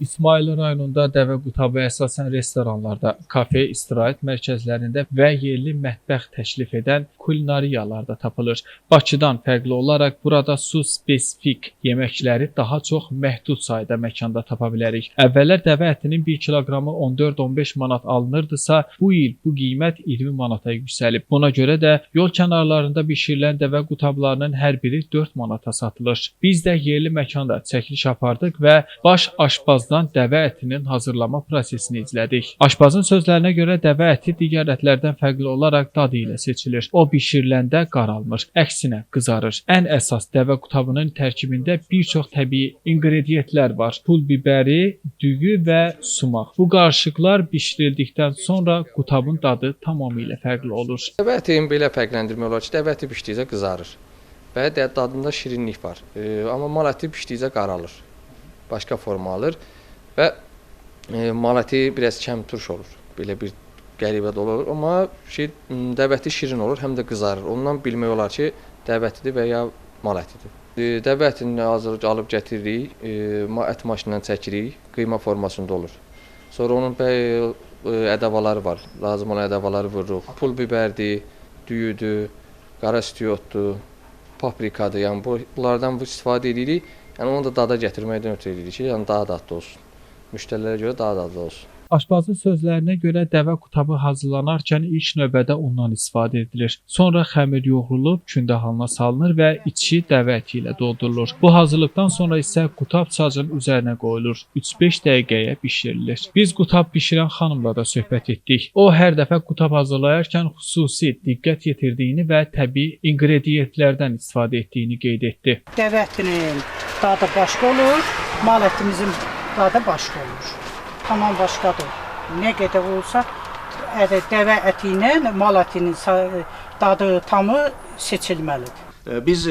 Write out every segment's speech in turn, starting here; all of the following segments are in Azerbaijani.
İsmayıllı rayonunda dəvə qutabı əsasən restoranlarda, kafe, istirahət mərkəzlərində və yerli mətbəx təklif edən kulinariyalarda tapılır. Bakıdan fərqli olaraq burada su spesifik yeməkləri daha çox məhdud sayda məkanda tapa bilərik. Əvvəllər dəvə ətinin 1 kiloqramı 14-15 manat alınırdısa, bu il bu qiymət 20 manata yüksəlib. Buna görə də yol kənarlarında bişirilən dəvə qutablarının hər biri 4 manata satılır. Biz də yerli məkanda çəkiliş apardıq və baş aşpazdan dəvə ətinin hazırlama prosesini izlədik. Aşpazın sözlərinə görə dəvə əti digər ətlərdən fərqli olaraq dadı ilə seçilir. O bişiriləndə qaralmır, əksinə qızarır. Ən əsas dəvə qutabının tərkibində bir çox təbii inqrediyentlər var. Pul bibəri, düyü və sumaq. Bu qarışıqlar bişirildikdən sonra qutabın dadı tamamilə fərqli olur. Dəvə ətini belə fərqləndirmək olar ki, dəvə əti bişdikcə qızarır və dadında şirinlik var. Amma mal əti bişdikcə qaralır, başqa forma alır və mal əti biraz kəmturş olur, belə bir qəribə də olur. Amma dəvə əti şirin olur, həm də qızarır. Ondan bilmək olar ki, dəvə ətidir və ya mal ətidir. Dəvə ətini hazır alıb gətiririk, ət maşından çəkirik, qıyma formasında olur. Sonra onun ədavaları var, lazım olan ədavaları vururuq. Pul bibərdir, düyüdür, qara istiotdur, paprikadır, yəni bunlardan istifadə edirik. Yəni onu da dada gətirməkdən ötrü edirik ki, yəni daha dadlı olsun. Müştərilərə görə daha dadlı olsun. Aşpazın sözlərinə görə dəvə qutabı hazırlanarkən ilk növbədə ondan istifadə edilir. Sonra xəmir yoğrulub kündə halına salınır və içi dəvə əti ilə doldurulur. Bu hazırlıqdan sonra isə qutab çacın üzərinə qoyulur. 3-5 dəqiqəyə bişirilir. Biz qutab bişirən xanımla da söhbət etdik. O hər dəfə qutab hazırlayarkən xüsusi diqqət yetirdiyini və təbii inqrediyentlərdən istifadə etdiyini qeyd etdi. Dəvə ətinin dadı başqa olur, mal ətimizin dadı başqa olur. Tamam başqadır. Nə qədər olsa dəvə əti ilə mal ətinin dadı tamı seçilməlidir. Biz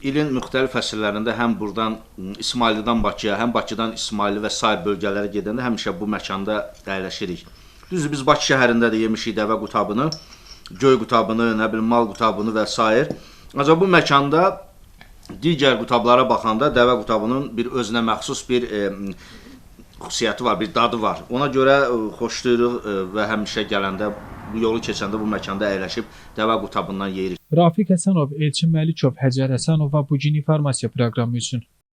ilin müxtəlif fəsillərində həm buradan İsmayıllıdan Bakıya, həm Bakıdan İsmayıllı və sair bölgələrə gedəndə həmişə bu məkanda əyləşirik. Düzdür, biz Bakı şəhərində də yemişik dəvə qutabını, göy qutabını, nə bilim mal qutabını və sair. Ancaq bu məkanda digər qutablara baxanda dəvə qutabının bir özünə məxsus bir xüsusiyyəti var, bir dadı var. Ona görə xoşlayırıq və həmişə gələndə, bu yolu keçəndə bu məkanda əyləşib dəvə qutabından yeyirik. Rafiq Həsənov, Elçin Məlikov, Həcər Həsənova Bu Gün İnformasiya proqramı üçün.